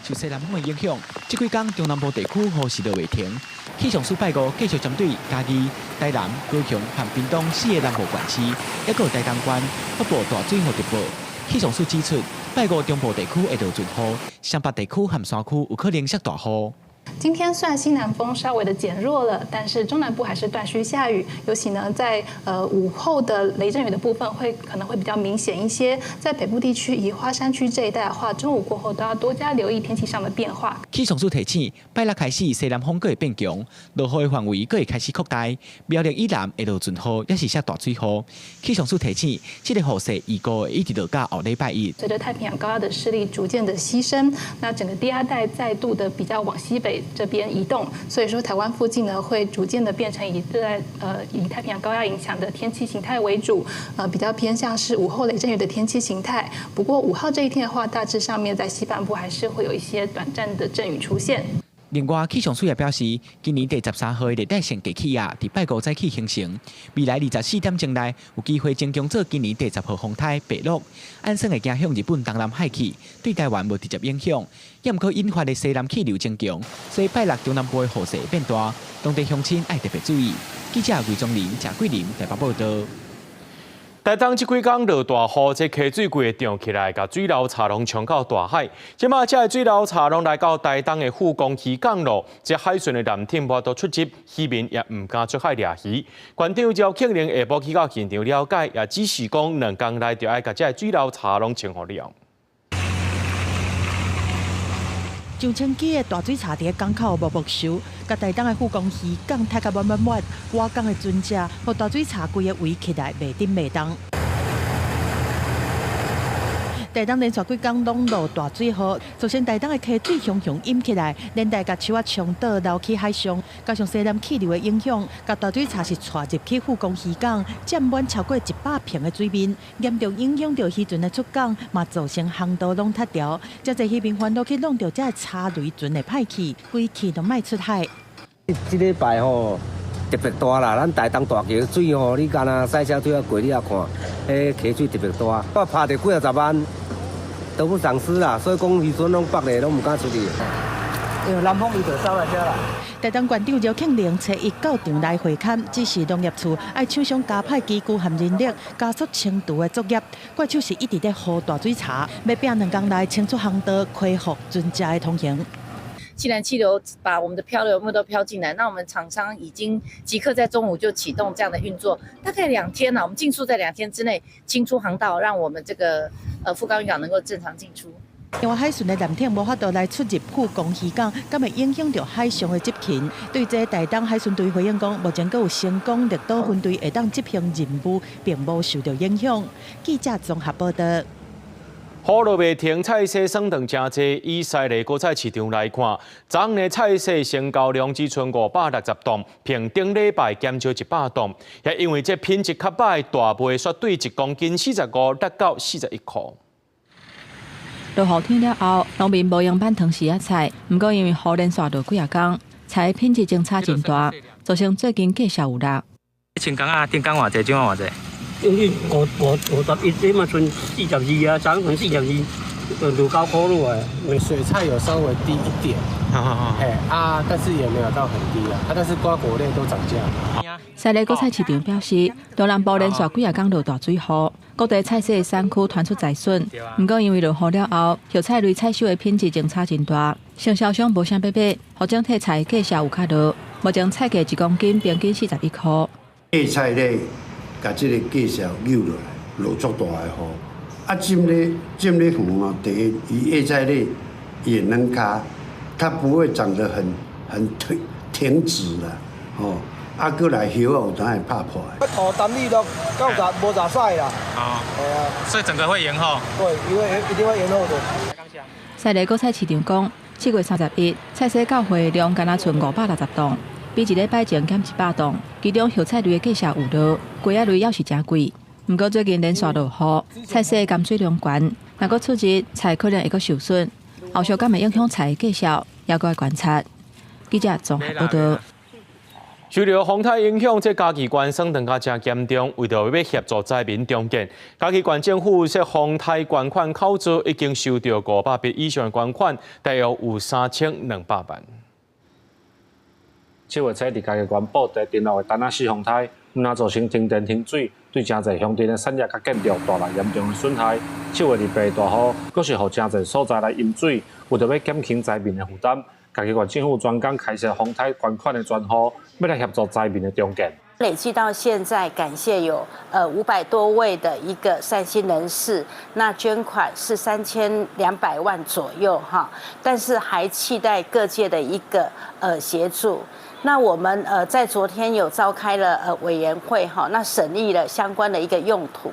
受西南風的影響，這幾工中南部地區雨是落袂停。氣象署拜五繼續針對嘉義、台南、高雄和屏東四个南部縣市，抑閣有台東縣發布大水雨特報。氣象署指出，拜五中部地區會落陣雨，雙北地區和山區有可能下大雨。今天雖然西南風稍微的減弱了，但是中南部還是斷續下雨，尤其呢在午後的雷陣雨的部分會可能會比較明顯一些。在北部地區以花山區這一帶的話，中午過後都要多加留意天氣上的變化。氣象署提醒，拜六開始西南風閣會變強，落雨的範圍閣會開始擴大，苗栗以南會落陣雨，抑是下大水雨。氣象署提醒，這個雨勢預估會一直落到後禮拜一。隨着太平洋高壓的勢力逐漸的犧牲，那整個低壓帶再度的比較往西北這邊移動，所以說台灣附近呢會逐漸的變成以以太平洋高壓影響的天氣形態為主，比較偏向是午後雷陣雨的天氣形態。不過5號這一天的話，大致上面在西半部還是會有一些短暫的陣雨出現。另外，氣象署也表示，今年第13號的熱帶性低氣壓佇拜五早起形成，未來24點鐘內有機會增強做今年第10號風颱白鹿，按算會行向日本東南海去，對台灣無直接影響。也毋過引發的西南氣流增強，所以拜六中南部的雨勢會變大，當地鄉親愛特別注意。記者魏宗林、謝桂林台北報道。台東這幾工落大雨，這溪水規个漲起來，共水流柴攏衝到大海。這馬這个水流柴攏來到台東的富岡漁港咯，這海巡的艦艇無法度出入，漁民也毋敢出海掠魚。縣長趙慶麟下晡去到現場了解，也指示講兩工內就愛共這个水流柴攏清好了。上千支的大水柴佇咧港口默默收，共台東的富岡漁港塞甲滿滿滿，外港的船隻，予大水柴規个圍起來，袂振袂動。台東連續幾工攏落大水雨，造成台東的溪水洶洶湧起來，連帶共樹仔衝倒流去海上，加上西南氣流的影響，共大水柴是帶入去富岡漁港，佔滿超過100坪的水面，嚴重影響著漁船的出港，嘛造成航道攏塌掉，遮濟漁民煩惱去弄著這个柴雷船的歹去，規氣都莫出海。這禮拜吼特別大啦，咱台東大橋水吼，你敢若賽車對遐過，你也看，彼溪水特別大，我拍著幾仔十萬都不喪失啦，所以講漁船攏縛咧，攏毋敢出去。因為南風伊就走來遮啦。台東縣長饒慶鈴初一到場來會勘，指示農業處愛廠商加派機具和人力，加速清除的作業。怪手是一直咧予大水槽，欲拚兩工內清出航道，恢復船隻的通行。既然氣流把我們的漂流木都飄進來，那我們廠商已經即刻在中午就啟動這樣的運作，大概兩天啦，我們盡速在2天之內清出航道，讓我們這個富岡漁港能夠正常進出。另外，海巡的艦艇無法度來出入富岡漁港，敢會影響著海上的執勤？對這台東海巡隊回應講，目前閣有成功綠島分隊會當執行任務，並無受著影響。記者綜合報道。雨落袂停，菜市算斷誠濟。以西麗果菜市場來看，昨昏的菜市成交量只賰560檔，比頂禮拜減少100檔。也因為這品質較䆀，大賣煞對1公斤45落到41箍。落雨天了後，農民無閒挽糖絲仔菜，毋過因為雨連續落幾仔工，菜品質相差真大，造成最近價數有落。千工仔，頂工偌濟，這擺偌濟？五五51，這嘛賰42啊，昨昏賰42，就69箍落來。水菜有稍微低一點，嘿啊，但是也沒有到很低啊，啊，但是瓜果類都漲價。西麗果菜市場表示，中南部連續幾仔工落大水雨，各地菜市產區傳出災損。毋過因為落雨了後，葉菜類採收的品質相差真大，承銷商無啥欲買，予整體菜價數有較落。目前菜價1公斤平均41箍。葉菜咧，共這个價數扭落來，落足大的雨。啊，種咧園啊，第一，伊葉菜咧也軟跤，它不會長得很挺直啦，吼。啊，閣來葉仔有當會拍破。哦，等你都九十無咋使啦。哦，係啊。所以整個會延後。對，因為一定會延後的。西麗果菜市場講，7月31，菜市到貨量干焦賰560檔，比一禮拜前減100檔。其中葉菜類的價數有落，瓜仔類猶是誠貴。毋過最近連續落雨，菜市含水量懸，若閣出日，菜可能會閣受損。後續敢會影響菜的價數，猶閣愛觀察。記者綜合報導。受著風颱影響，這嘉義縣霜凍甲誠嚴重。為著欲協助災民重建，嘉義縣政府設風颱捐款口座已經收著500筆以上捐款，大約有3200萬。7月初佇嘉義縣布袋登陸的丹娜絲風颱，毋但造成停電停水，對誠濟鄉鎮的產業佮建築帶來嚴重的損害。7月28大雨，閣是予誠濟所在來淹水，為著欲減輕災民的負擔，嘉義縣政府專工開設風颱捐款的專戶，欲來協助災民的重建。累計到現在，感謝有500多位的一個善心人士，那捐款是3200萬左右哈，但是還期待各界的一個協助。那我們在昨天有召開了委員會哈，那審議了相關的一個用途。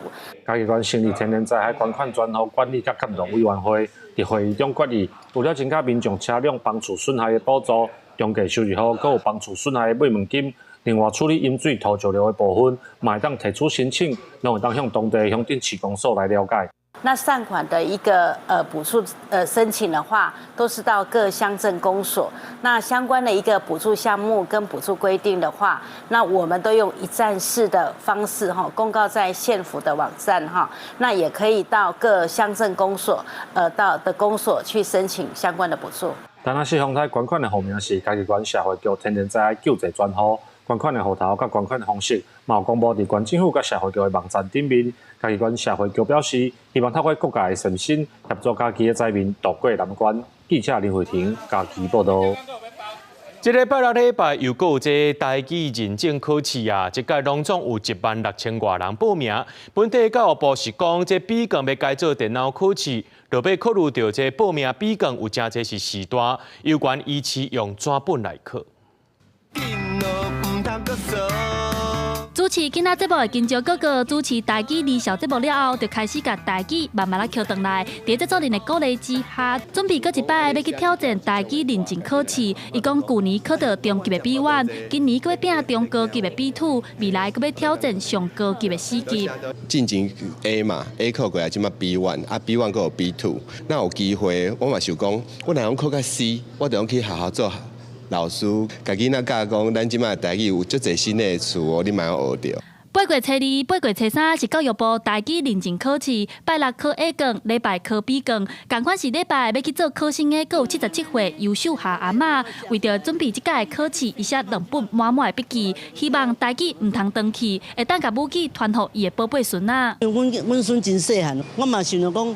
嘉義縣成立天然災害捐款專戶管理佮協同委員會，佇會議中決議，除了增加民眾車輛房厝損害的補助，中價收入戶閣有房厝損害的慰問金，另外處理淹水土石流的部分，嘛會當提出申請，攏會當向當地鄉鎮市公所來了解。那善款的一個補助申請的話，都是到各鄉鎮公所。那相關的一個補助項目跟補助規定的話，那我們都用一站式的方式哈，公告在縣府的網站哈。那也可以到各鄉鎮公所到的公所去申請相關的補助。丹娜絲風颱捐款的戶名是嘉義縣社會局天然災害救濟專戶，捐款的戶頭佮捐款的方式，嘛有公布佇縣政府佮社會局的網站頂面。嘉義縣社會局表示，希望透過各界的善心，協助嘉義的災民渡過難關。記者林慧婷嘉義報導。這禮拜六禮拜又閣有這台語認證考試啊！這屆攏總有1萬6千外人報名。本地教育部是講，這筆卷欲改做電腦考試，就欲考慮著這報名筆卷有誠濟是時段，有關依次用紙本來考。主持今仔節目的金石哥哥主持台語離校節目了後，就開始共台語慢慢仔抾轉來。佇製作人的鼓勵之下，準備閣一擺欲去挑戰台語認證考試。伊講舊年考著中級的 B1，今年閣欲拚中高級的 B2，未來閣欲挑戰上高級的 C 級。進前 A 嘛，A 考過來，這馬 B1，啊 B1閣有 B2，若有機會，我嘛想講，我若講考到 C，我就講去學校做。老師共囡仔教講，咱這擺台語有足濟新的詞哦，你嘛有學著。八月初二、八月初三是教育部台語認證考試，拜六考 A 卷，禮拜考 B 卷。仝款是禮拜欲去做考生的，閣有77歲優秀下阿嬤，為著準備這屆考試，伊寫兩本滿滿的筆記，希望台語毋通斷去，會當共母語傳予伊的寶貝孫仔。阮阮孫真細漢，我嘛想著講，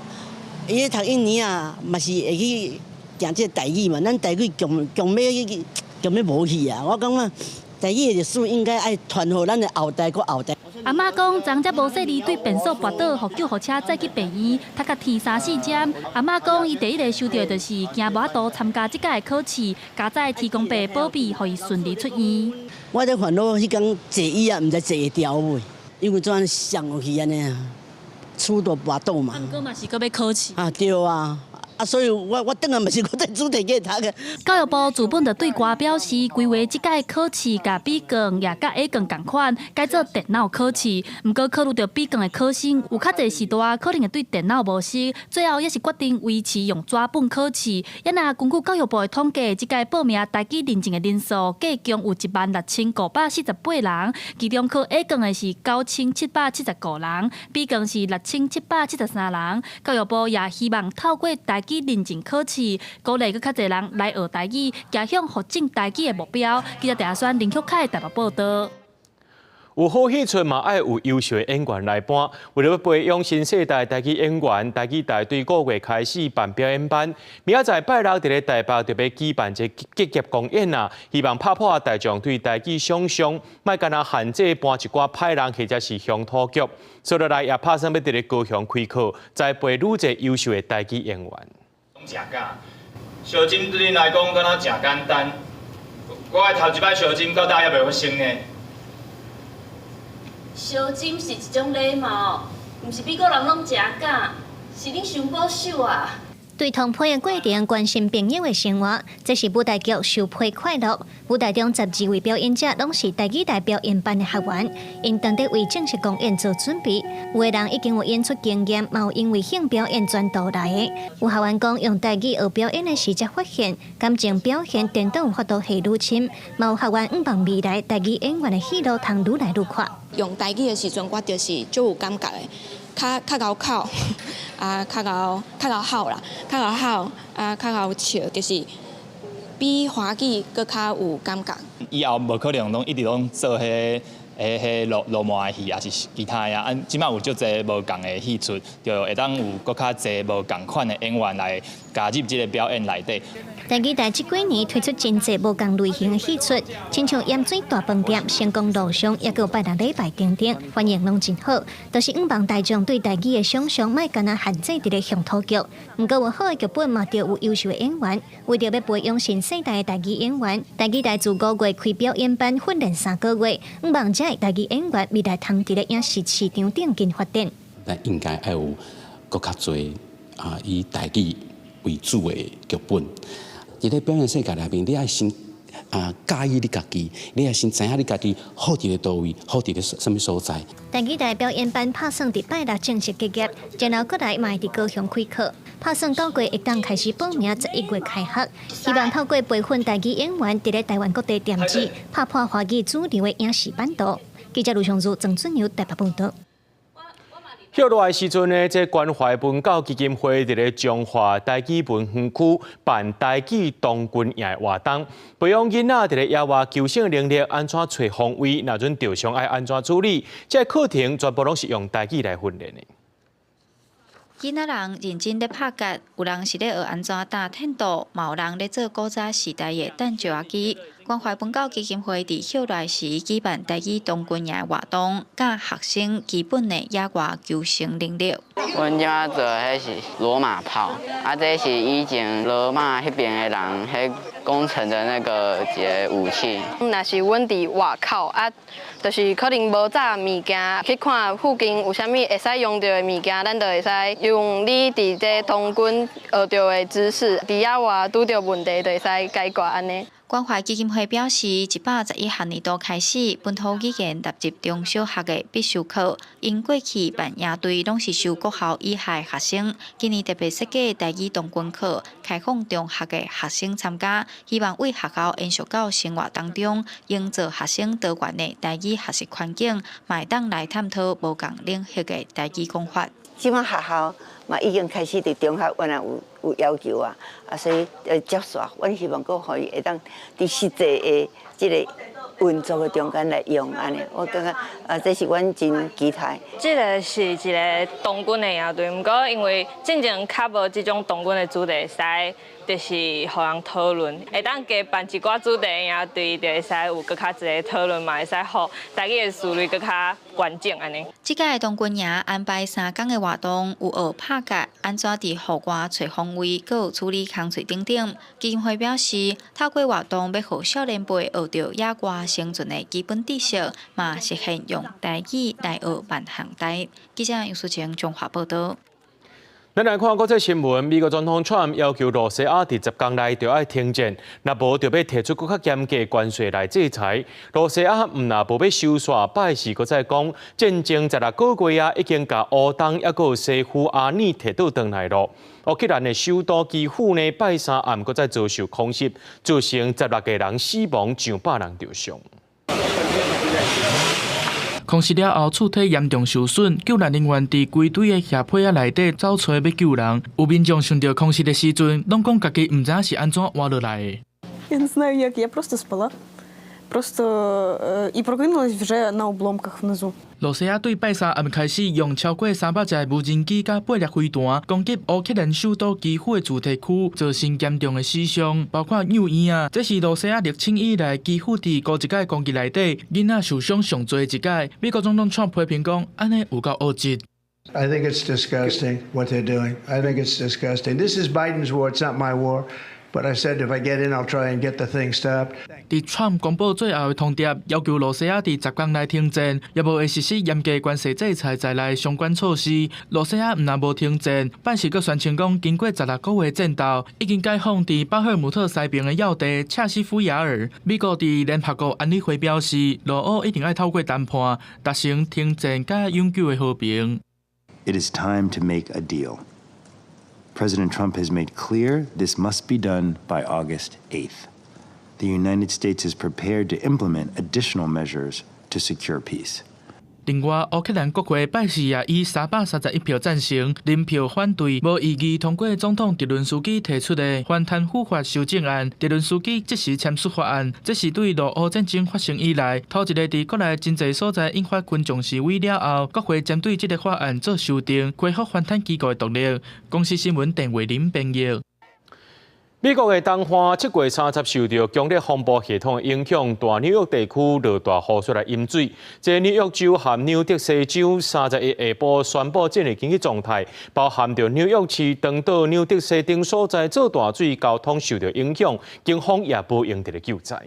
伊讀一年啊，嘛是會去行這個台語嘛。咱台語強強欲強欲無去啊，我感覺台語的歷史應該愛傳予咱的後代閣後代。阿嬤講，昨才無細膩對便所跋倒，予救護車載去病院，讀甲天三四針。阿嬤講，伊第一个想著就是驚無法度參加這屆考試，佳哉天公伯保庇，予伊順利出院。我咧煩惱，彼工坐椅啊，毋知坐會牢未，因為怎按呢摔落去按呢啊，出度跋倒嘛。毋過嘛是閣欲考試。啊對啊。啊，所以我我轉來嘛是閣再煮提去讀的。教育部自本就對外表示，規劃這屆考試共 B 卷也佮 A 卷仝款，改做電腦考試。毋過考慮著 B 卷的考生有較濟時代可能會對電腦無熟，最後也是決定維持用紙本考試。也若根據教育部的統計，這屆報名台語認證的人數計共有16,548人，其中考 A 卷的是9775人，B 卷是6773人。教育部也希望透過台語認證考試，鼓勵閣較濟人來學台語，邁向復振台語的目標。記者鄭宣林旭凱台北報導。有好戲出嘛，愛有優秀的演員來搬。為著欲培養新世代台語演員，台語台對五月開始辦表演班。明仔載拜六佇咧台北特別舉辦一個結業公演啊，希望拍破大眾對台語想像，莫干焦限制搬一寡歹人或者是鄉土劇。接落來也拍算欲佇咧高雄開課，栽培愈濟優秀的台語演員。誠敢，相針對恁來講，敢若誠簡單。我的頭一擺相針到今猶未發生呢。相針是一種禮貌，毋是美國人攏誠敢，是恁傷保守啊。對通批的過程，關心朋友的生活，這是舞台劇《受批快樂》。舞台中12位表演者攏是台語台表演班的學員，𪜶當咧為正式公演做準備。有的人已經有演出經驗，嘛有因為興表演專途來的。有學員講，用台語學表演的時才發現，感情表現顛倒有法度下愈深。嘛有學員向望未來台語演員的戲路通愈來愈闊。用台語的時陣，我就是足有感覺的。較較𠢕哭，啊，較𠢕較𠢕哭啦，較𠢕哭，啊，較𠢕笑，就是比華語閣較有感覺。以後無可能攏一直攏做彼彼彼羅羅馬的戲，抑是其他的啊。這擺有足濟無仝的戲出，就會當有閣較濟無仝款的演員來加入這个表演內底。台語台這幾年推出真濟無仝類型的戲出，親像鹽水大飯店、成功路上，抑閣有拜六禮拜等等，反應攏真好。就是向望大眾對台語的想像，莫干焦限制佇咧鄉土劇。毋過有好的劇本嘛，著有優秀的演員。為著欲培養新世代的台語演員，台語台自五月開表演班訓練3個月，向望這台語演員未來通佇咧影視市場頂緊發展。咱應該愛有閣較濟啊，以台語為主的劇本。佇咧表演世界內面，你愛先啊佮意你家己，你愛先知影你家己好佇咧佗位，好佇咧啥物所在。台語台表演班拍算佇拜六正式結業，然後閣來嘛會佇高雄開課。拍算9月會當開始報名，11月開學。希望透過培訓台語演員，佇咧台灣各地惦誌，拍破華語主流的影視版圖。記者盧尚如、鄭俊友台北報導。歇落來時陣呢，這關懷文教基金會佇咧彰化台語文園區辦台語童軍營的活動，培養囡仔佇咧野外求生能力，按怎揣方位，若陣著傷愛按怎處理，這個課程全部攏是用台語來訓練的。囡仔人認真咧拍結，有人是咧學按怎搭テント，嘛有人咧做古早時代的彈石仔機。關懷文教基金會佇歇來時舉辦台語童軍營的活動，教學生基本的野外求生能力。阮這擺做的彼是羅馬炮，啊，這是以前羅馬彼邊的人彼攻城的那個一個武器。若是阮佇外口啊，就是可能無紮物件，去看附近有啥物會使用著的物件，咱就會使用你佇這童軍學著的知識，佇野外拄著問題就會使解決按呢。關懷基金會表示，111學年度開始，本土語言納入中小學的必修課。𪜶過去辦營隊攏是收國校以下的學生，今年特別設計台語童軍課，開放中學的學生參加，希望為學校延續到生活當中，營造學生多元的台語學習環境，嘛會當來探討無仝領域的台語講法。這擺學校嘛已經開始佇中學原來有要求啊，啊所以接受，阮希望閣予伊會當佇實際的這个運作的中間來用按呢，我感覺啊，這是阮真期待。這个是一个童軍的營隊，毋過因為進前較無這種童軍的主題，會使就是予人討論，會當加辦一寡主題的營隊，就會使有閣較濟討論嘛，會使予台語的思維閣較完整按呢。這屆的童軍營安排3工的活動，有學拍結，按怎佇戶外揣方位，閣有處理工序等等。基金會表示，透過活動欲予少年輩學著野外生存的基本知識，嘛實現用台語來學萬項代。記者楊淑晴綜合報導。咱來看國際新聞，美國總統川普要求羅西亞佇10工內就愛停戰，若無就欲提出閣較嚴格關稅來制裁。羅西亞毋但無欲收煞，拜四閣再講，戰爭16個月啊，已經共烏東抑閣西夫阿爾提倒轉來囉。烏克蘭的首都基輔呢，拜三暗閣再遭受空襲，造成16個人死亡，上百人受傷。空襲了後，厝體嚴重受損，救難人員佇規堆的瓦坯仔內底走揣欲救人。有民眾想著空襲的時陣，攏講家己毋知影是按怎活落來的。 Я не знаю як, я просто спала. Просто і прокинулась вже на обломках внизу. 羅西亞對拜三暗開始用超過300架無人機佮八粒飛彈攻擊烏克蘭首都基輔的住宅區，造成嚴重的死傷，包括幼嬰仔。這是羅西亞入侵以來基輔佇五一屆攻擊內底囡仔受傷上濟一屆。美國總統川普批評講，按呢有夠惡質。 I think it's disgusting what they're doing. I think it's disgusting. This is Biden's war. It's not my war. But I said if I get in, I'll try and get the thing stopped. 佇川普公布最後的通牒，要求羅西亞佇10工內停戰，抑無會實施嚴格關稅制裁在內相關措施。羅西亞毋但無停戰，拜四閣宣稱講，經過16個月戰鬥，已經解放佇巴赫姆特西邊的要地恰西夫亞爾。美國佇聯合國安理會表示，羅烏一定愛透過談判達成停戰佮永久的和平。 It is time to make a deal. President Trump has made clear this must be done by August 8th. The United States is prepared to implement additional measures to secure peace. 另外，烏克蘭國會拜四也以331票贊成，0票反對，無異議通過總統澤倫斯基提出的反貪腐法修正案。澤倫斯基即時簽署法案，這是對俄烏戰爭發生以來，頭一個佇國內真濟所在引發群眾示威了後，國會針對這个法案做修訂，恢復反貪機構的獨立。公視新聞鄧慧玲編譯。美國的東岸7月30受著強烈風暴系統的影響，大紐約地區落大雨雪來淹水。這紐約州和紐澤西州31下晡宣布進入緊急狀態，包含著紐約市、長島、紐澤西等所在做大水，交通受著影響，警方也無閒佇咧救災。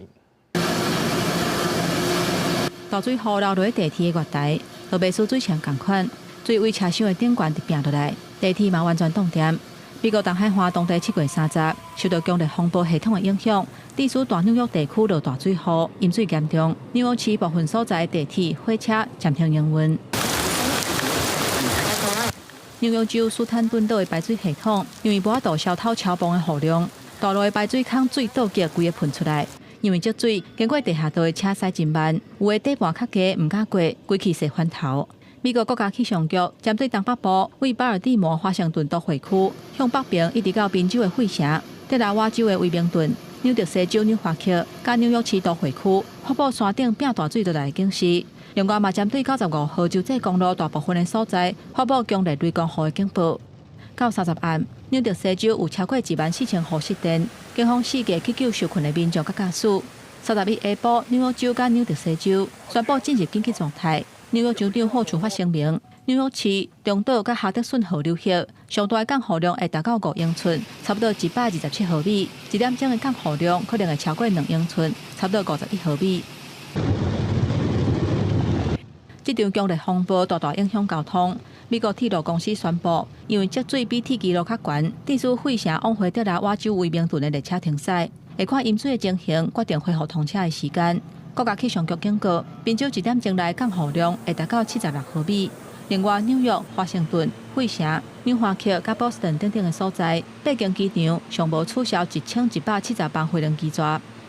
大水雨流落地鐵的月台，羅貝斯水牆仝款，水位車廂的頂懸直拚落來，地鐵嘛完全凍電。美國東海岸當地7月30，受到強烈風暴系統的影響，致使大紐約地區落大水雨，淹水嚴重。紐約市部分所在地鐵、火車暫停營運。紐約州斯坦頓島的排水系統因為無法度消透超磅的雨量，大路的排水孔水倒結規个噴出來。因為積水經過地下道的車駛真慢，有的底盤較低，毋敢過，規氣勢翻頭。美國國家氣象局針對東北部為巴爾的摩華盛頓都會區向北邊一直到賓州的費城、德拉瓦州的威明頓、紐澤西州紐華克、佮紐約市都會區發布山頂變大水落來的警示。另外，嘛針對95號州際公路大部分的所在發布強烈雷公雨的警報。到30暗，紐澤西州有超過1萬4千戶失電，警方四界去救受困的民眾佮駕駛。31下晡，紐約州佮紐澤西州宣布進入緊急狀態。紐約州長霍楚發聲明，紐約市、中島佮哈德遜河流域上大的降雨量會達到5英寸，差不多127毫米。一點鐘的降雨量可能會超過2英寸，差不多51毫米。這場強烈風暴大大影響交通。美國鐵路公司宣布，因為積水比鐵軌路較懸，致使費城往回德拉瓦州威明頓的列車停駛。會看淹水的情形，決定恢復通車的時間。國家氣象局警告，賓州一點鐘內降雨量會達到76毫米。另外，紐約、華盛頓、費城、紐華克佮波士頓等等的所在，柏京機場上無取消1170班飛行機座，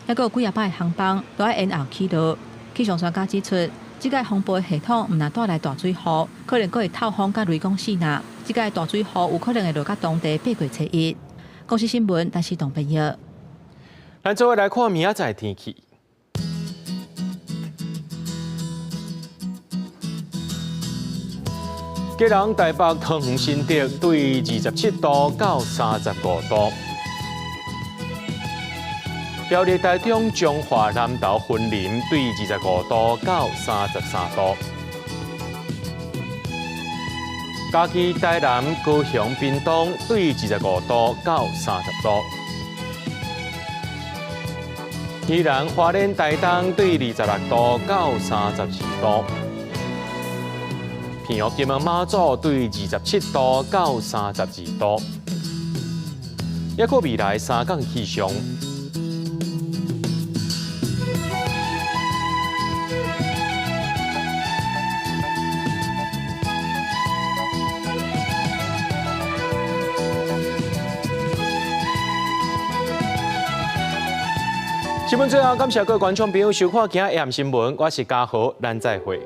猶閣有幾仔百个航班都愛延後起落。氣象專家指出，這屆風暴系統毋但帶來大水雨，可能閣會透風佮雷公四若。這屆大水雨有可能會落到當地8月初一。公視新聞，陳世東編譯。咱做伙來看明仔載天氣。基隆、台北、桃園、新竹對27度到35度。苗栗、台中、彰化、南投、雲林對25度到33度。嘉義、台南、高雄、屏東對25度到30度。宜蘭、花蓮、台東對26度到32度。澎湖、金門、馬祖對27度到32度。抑閣未來3工氣象。新聞最後，感謝各位觀眾朋友收看今日 AM 新聞，我是嘉豪，咱再會。